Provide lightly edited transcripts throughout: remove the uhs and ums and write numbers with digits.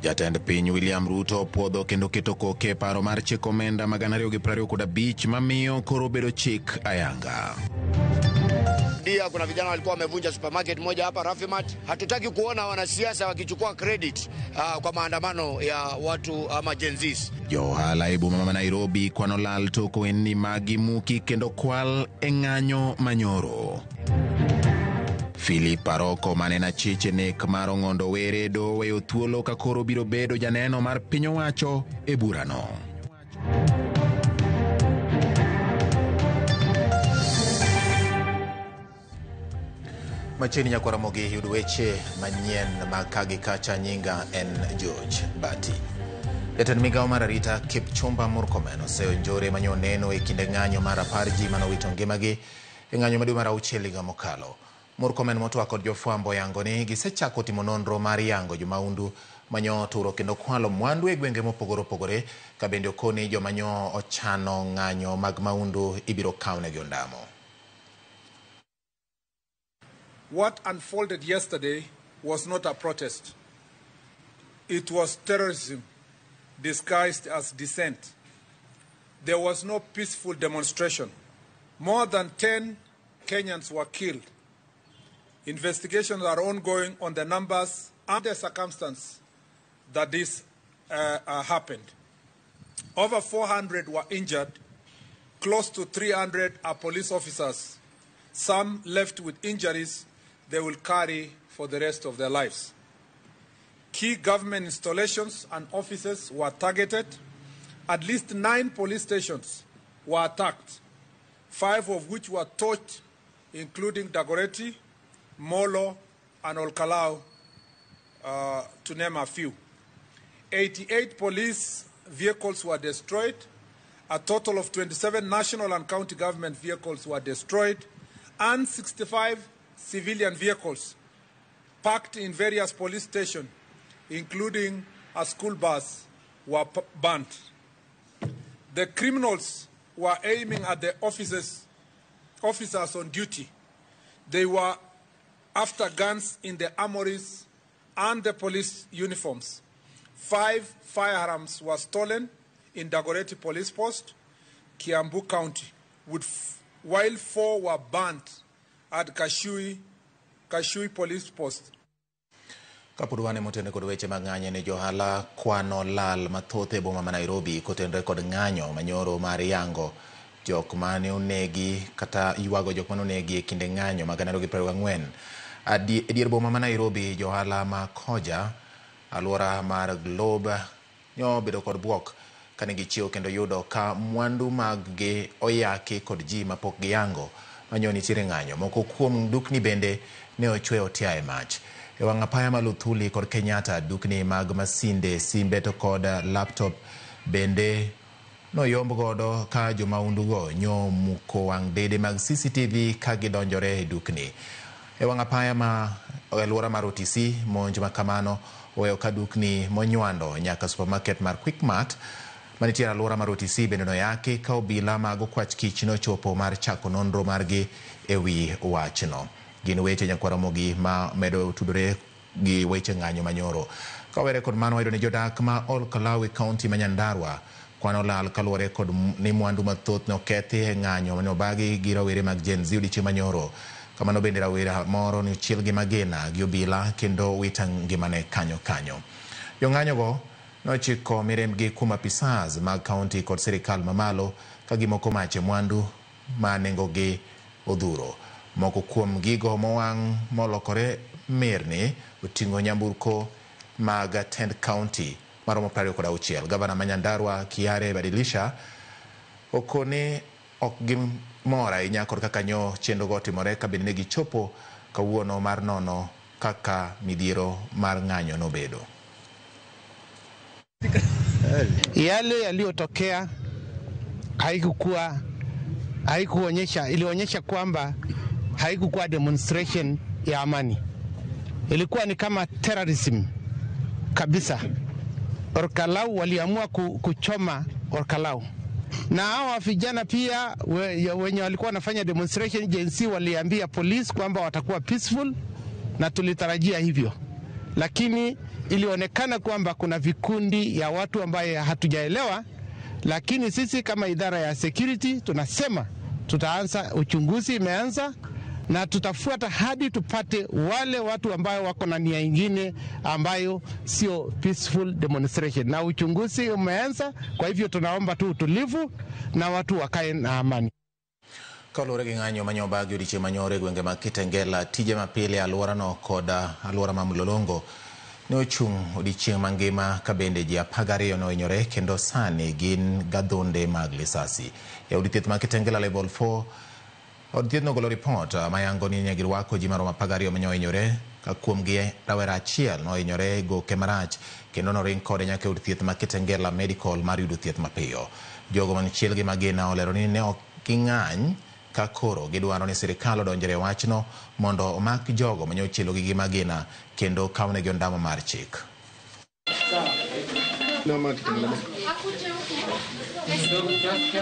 Jatend piny William Ruto opuodho kendo keto koke paro mar chiko omenda ma 225 mamiyo koro bedo chik ayanga. Dia kuna vijana walikuwa wamevunja supermarket moja hapa Rafimat. Hatutaki kuona wanasiasa wakichukua credit kwa maandamano ya watu ama Gen Zs. Jo ohala e boma ma Nairobi kwano lal tok ohendni magi muki kendo kwal e ng'anyo manyoro. Philip Aroko mane en achich e nek mar Ong'ondo Were doho oweyo thuolo ka koro biro bedo janeno mar piny owacho e burano. Machiegni nyakwara Ramogi yud weche manyien mag ka gi kacha. Nyinga en George Bati. Jatend migawo mar arita Kipchumba Murkomen oseyo njore manyo neno e kinde ng'anyo mar 10 ji manowito ngimagi e ng'anyo maduong' mar 6 higa mokalo. Murkomen motwak kod jofwambo yango ni gisechako timo nonro mar yango jomaundu manyo turo kendo kwalo mwandu e gwenge mopogore opogore ka bende okoni joma nyo ochano ng'anyo mag maundu ibiro kawnegi ondamo. What unfolded yesterday was not a protest. It was terrorism disguised as dissent. There was no peaceful demonstration. More than 10 Kenyans were killed. Investigations are ongoing on the numbers and the circumstance that this happened. Over 400 were injured. Close to 300 are police officers. Some left with injuries they will carry for the rest of their lives. Key government installations and offices were targeted. At least 9 police stations were attacked, 5 of which were torched, including Dagoretti, Molo, and Olkalou, to name a few. 88 police vehicles were destroyed. A total of 27 national and county government vehicles were destroyed, and 65 civilian vehicles parked in various police stations, including a school bus, were burnt. The criminals were aiming at the officers on duty. They were after guns in the armories and the police uniforms. 5 firearms were stolen in Dagoretti Police Post, Kiambu County, while 4 were burnt at Kashui Police Post. Kapod wane motenore kod weche mag ng'anyo ne johala kwano lal mathoth e boma ma Nairobi kotenore kod ng'anyo manyoro mar yango jok mane onegi kata ywago jok mane onegi e kinde ng'anyo mag 2024. E dier boma ma Nairobi, johala ma Koja, alwora mar Globe nyo bedo kod bwok kane gichiewo kendo yudo ka mwandu mag-gi oyaki kod ji mapok giyango manyo nitiere ng'anyo. Moko kuom dukni bende ne ochwe otia e mach. E wang' apaya ma Luthuli kod Kenyatta, dukni mag masinde, simbe to kod laptop bende noyomb godo ka jomaundugo nyo muko wang' dede mag CCTV ka gidonjore e dukni. E wang' apaya ma alwora mar OTC, monj ma kamano oweyo ka dukni monywando nyaka supermarket mar Quickmart manitie alwora mar OTC bende noyaki ka obila mag okwach kich nochopo mar chako nonro margi e wi wachno. Gin weche nyakwar Ramogi ma medo tudore gi weche ng'anyo manyoro. Kawere kod mano, wayudo ni jodak ma Olkalau e kaunti ma Nyandarua kwano lal kaluwore kod ni mwandu mathoth nokethi e ng'anyo mane obagi gi rawere mag Gen Z odiechieng' manyoro. Kamano bende rawera moro ne ochiel gi magina gi obila kendo wito ngimane kanyo kanyo. Jong'anyogo nochiko mirembgi kuom apisas mag kaunti kod sirikal mamalo ka gimoko mach e mwandu ma nengogi odhuro. Moko kuom gigo mowang' molokore mirni oting'o nyamburko mag tend kaunti maromo 26. Gavana ma Nyandarua Kiare Badilisha okone ok gimor ahinya kod kaka nyo chenrogo otimore ka bende ne gichopo kawuono mar nono kaka midhiero mar ng'anyo nobedo. Yale yaliyotokea haikuonyesha, ilionyesha kwamba haikukuwa demonstration ya amani. Ilikuwa ni kama terrorism kabisa. Olkalou waliamua kuchoma Olkalou. Na hawa vijana pia wenye walikuwa wanafanya demonstration Gen Z waliambia police kwamba watakuwa peaceful, na tulitarajia hivyo. lakini ilionekana kwamba kuna vikundi ya watu ambaye hatujaelewa, lakini sisi kama idara ya security tunasema tutaanza uchunguzi, imeanza na tutafuata hadi tupate wale watu ambayo wako na nia ingine ambayo sio peaceful demonstration, na uchunguzi umeanza. Kwa hivyo tunaomba tu utulivu na watu wakae na amani. Kaluwore gi ng'anyo manyobagi odiochieng' manyoro e gwenge mag Kitengela, tije mapile e alworano kod alwora ma Mlolongo ne ochung' odiochieng' mangima ka bende ji 12 nohinyore kendo sani gin gadhonde mag lisasi. E od thieth ma Kitengela Level 4, od thieth nogolo ripot mayango ni ne girwako ji maromo 12 mane ohinyore ka kuomgi rawera achiel nohinyore e goke marach kendo noring kode nyaka e od thieth ma Kitengela Medical mar yudo thieth mapiyo. Jogo manichiel gi magina olero ni ne ok ging'any ka koro gidwaro ni sirikal odonjre e wachno mondo omak jogo mane ochielogi gi magina kendo kawnegi ondamo mar chik.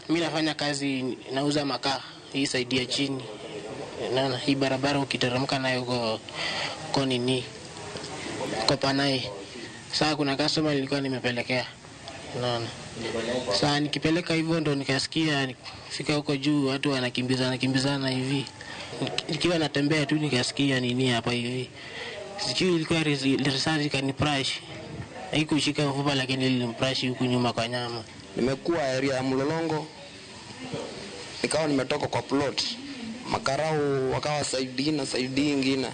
Mimi nafanya kazi, nauza makaa hii saidi ya chini. Naona hii barabara ukiteremka nayo uko nini, uko Panai. Sasa kuna customer nilikuwa nimepelekea. Naona sasa nikipeleka hivyo ndo nikasikia nikifika huko juu watu wanakimbizana kimbizana hivi. Nikiwa natembea tu nikasikia nini hapa hivi. Sijui ilikuwa risasi kaniprash. Haikushika mfupa lakini ilimprash huku nyuma kwa nyama. Nimekuwa area ya Mlolongo, nikawa nimetoka kwa plot, makarau wakawa saidi na saidi ingine.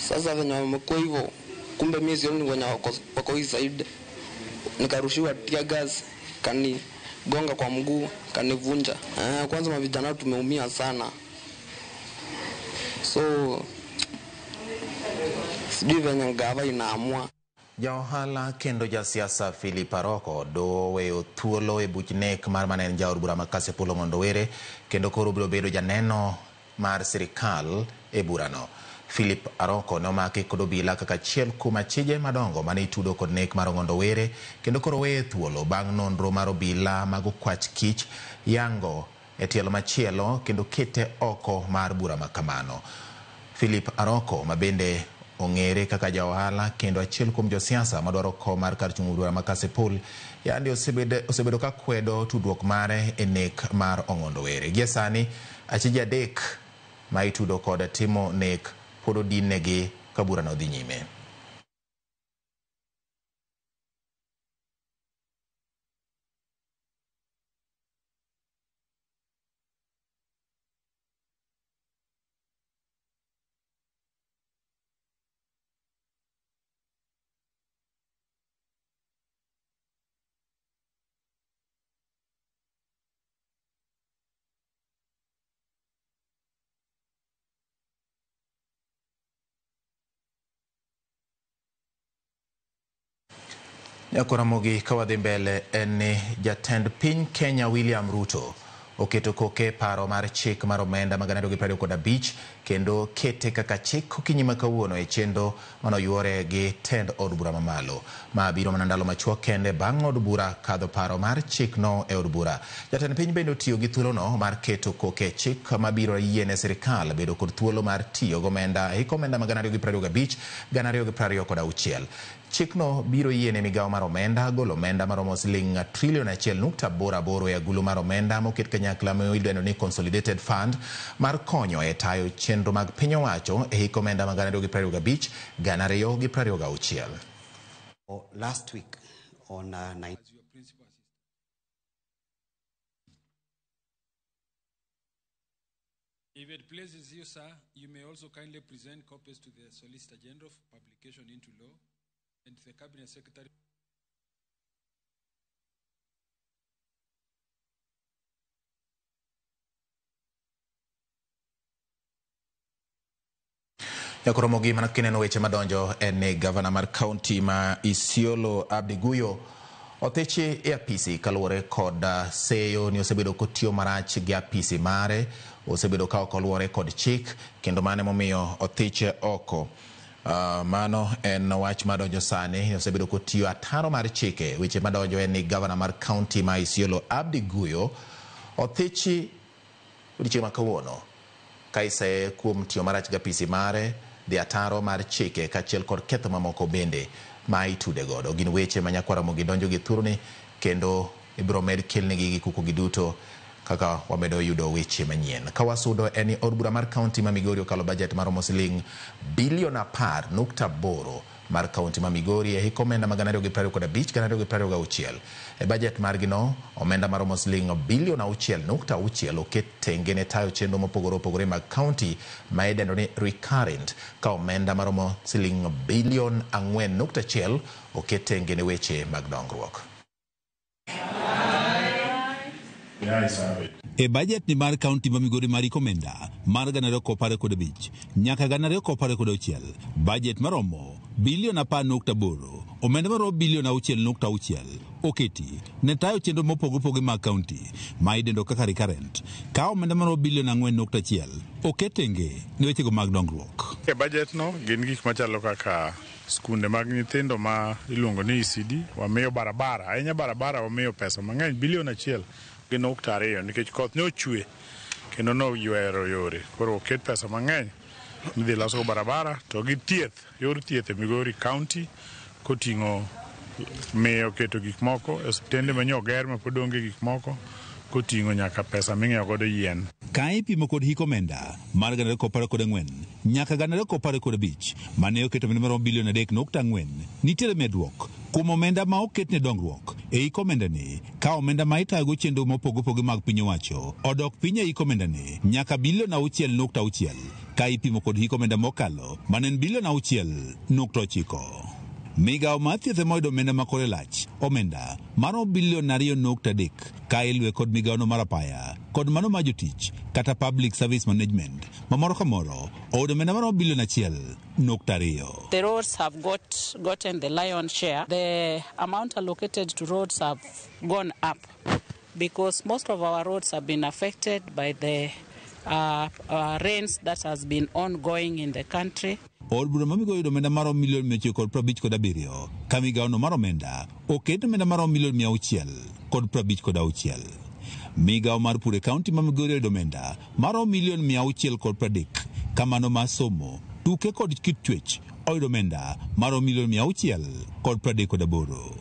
Sasa venye wamekuwa hivyo, kumbe mimi sioni wenye wako hii side. Nikarushiwa tear gas, kanigonga kwa mguu, kanivunja. Kwanza mavijana tumeumia sana. So sijui venye gava inaamua. Ja ohala kendo jasiasa Philip Aroko doho weyo thuolo e buch nek mar mane en jaod bura ma Kasipul Ong'ondo Were kendo koro biro bedo janeno mar sirikal e burano. Philip Aroko ne omaki kod obila kaka achiel kuom achije madongo mane itudo kod nek mar Ong'ondo Were kendo koro weye thuolo bang' nonro mar obila mag okwach kich yango e tielo machielo kendo kete oko mar bura makamano. Philip Aroko mabende ong'ere kaka ja ohala kendo achiel kuom josiasa madwaro kom mar kar chung' bura ma Kasipul yande osebedo ka kwedo tudruok mare e nek mar Ong'ondo Were. Gie sani achije 3 ma itudo kod timo nek pod odin negi ka burano dhi nyime. Nyakoramogi ka wadhi mbele en ni jatend piny Kenya William Ruto oketo koke paro mar chik mar omenda mag 2025 kendo kete kaka chik okinyi ma kawuono e chenro manoyuore gi tend od bura mamalo. Ma biro mana ndalo machuok kende bang' od bura kadho paro mar chikno e od bura. Jatend piny bende otiyo gi thuolono mar keto koke chik mabiro yiene sirikal bedo kod thuolo mar tiyo gomenda e hik omenda mag 2025 2026. Chikno biro yiene migawo mar omenda golo omenda maromo siling trilion 1.88 e agulu mar omenda moket kanyakla midendo ni Consolidated Fund mar konyo e tayo chenro mag piny owacho e hik omenda mag 2025 2026. Last week on 9 If it pleases you, sir, you may also kindly present copies to the Solicitor General for publication into law and the Cabinet Secretary. Nyakoromogi mana kineno weche madonjo en ni gavana mar kaunti ma Isiolo Abdi Guyo othechi e apisi kaluwore kod seyo ni osebedo kotiyo marach gi apisi mare, osebedo ka ok oluwore kod chik kendo mano emomiyo othiche oko. Mano en wach madonjo sani, osebedo kotiyo ataro mar chike. Weche madonjo en ni gavana mar kaunti ma Isiolo Abdi Guyo othichi odiochieng' ma kawuono ka iseye kuom tiyo marach gi apisi mare dhi ataro mar chike kaachiel kod ketho mamoko bende ma itude godo. Gin weche ma nyakwar Ramogi donjo gi thurni kendo ibiro med kelnegi gi kuku gi duto kaka wamedo yudo weche manyien. Ka wasudo en ni od bura mar kaunti ma Migori okalo bajet maromo siling bilion 10.8 mar kaunti ma Migori e hik omenda ma 2025-2026. E bajet margi no, omenda maromo siling bilion 6.6 oket tenge ne tayo chenro mopogore opogore mag kaunti ma idendo ni recurrent, ka omenda maromo siling bilion 4.1 oket tenge ne weche mag dongruok. E bajet ni mar kaunti ma Migori mar hik omenda mar 2025 nyaka 2026, bajet maromo bilion 10.8, omenda maromo bilion 6.6 oketi ne tayo chenro mopogore opogore mag kaunti ma idendo kaka recurrent, ka omenda maromo bilion 4.1 oket tenge ne wechego mag dongruok. E bajet no gin gik machalo kaka skunde mag nyithindo ma iluongo ni ECD, wamiyo barabara, ahinya barabara wamiyo pesa mang'eny bilion 1.2 nikech koth ne ochwe kendo noywero yore, koro oket pesa mang'eny midhi losgo barabara to gi thieth, yor thieth e Migori County koting'o miyo keto gik moko e osiptende manyien oger ma pod onge gik moko, koting'o nyaka pesa ming'iewo godo yien. Ka ipimo kod hik omenda mar 2024 nyaka 2025 mane oketo omenda maromo bilion 3.4, nitiere medruok kuom omenda ma oket ne dongruok e hik omenda ni, ka omenda ma itayogo chenro mopogore opogore mag piny owacho odok piny e hik omenda ni nyaka bilion 6.6 ka ipimo kod hik omenda mokalo mane en bilion 6.9. Migawo mar thieth ema oyudo omenda ma kore lach, omenda maromo bilion 2.3 ka iluwe kod migawono mar apaya kod mano mar jotich kata public service management ma moro ka moro oyudo omenda maromo bilion 1.2. The roads have gotten the lion's share. The amount allocated to roads have gone up because most of our roads have been affected by the rains that has been ongoing in the country. Od bura ma Migori oyudo omenda maromo milion 957, ka migawono mar omenda oket omenda maromo milion 656. Migawo mar pur e kaunti ma Migori oyudo omenda maromo milion 630, ka mano mar somo, tuke kod kit chwech oyudo omenda maromo milion 638.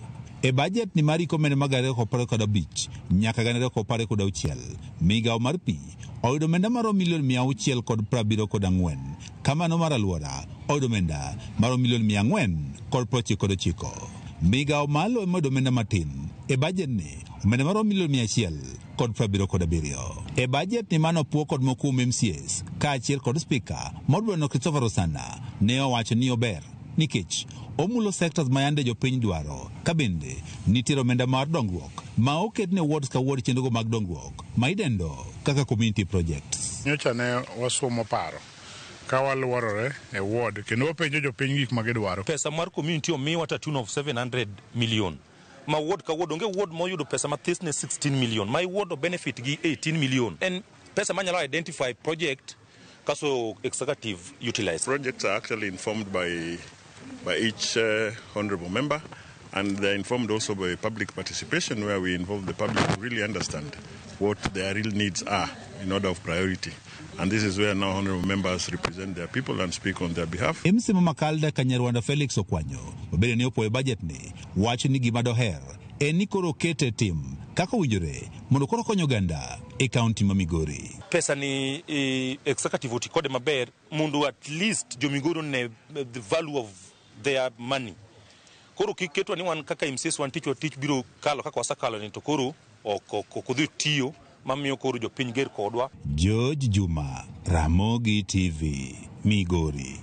E bajet ni mar hik omenda mag 2025 nyaka 2026, migawo mar pi oyudo omenda maromo milion 674, ka mano mar alwora oyudo omenda maromo milion 499. Migawo mar lowo ema oyudo omenda matin e bajet ni, omenda maromo milion 177. E bajet ni mano opuo kod moko kuom MCAs kaachiel kod spika mar bura no Christopher Osana ne owacho ni ober nikech omulo sectors ma yande jopiny dwaro, ka bende nitiere omenda mar dongruok ma oket ne wards ka ward chenrogo mag dongruok ma idendo kaka community projects. Nyocha ne wasuomo paro ka waluorore e ward kendo wapenjo jopiny gik ma gidwaro. Pesa mar community omiwa to tune of 700 million. Ma ward ka ward onge ward moyudo pesa mathis ne 16 million. My ward benefit gi 18 million. En pesa manyalo identify project kaso executive utilize. Projects are actually informed by each honorable member, and they're informed also by public participation, where we involve the public to really understand what their real needs are in order of priority. And this is where now honorable members represent their people and speak on their behalf. MC Makalda Kanyarwanda Felix Okwanyo mabende ne opuoyo bajet ni wacho ni gima doher en ni koro okete tim kaka owinjore mondo koro okony oganda e kaunti ma Migori. Pesa ni executive oti kode maber mondo at least jo Migori one the value of their money. Koro kik ketwa ni wan kaka MCAs wan tich wa tich biro kalo kaka wasekalo ni to koro ok odhi tiyo mamiyo koro jopiny ger kodwa. George Juma, Ramogi TV, Migori.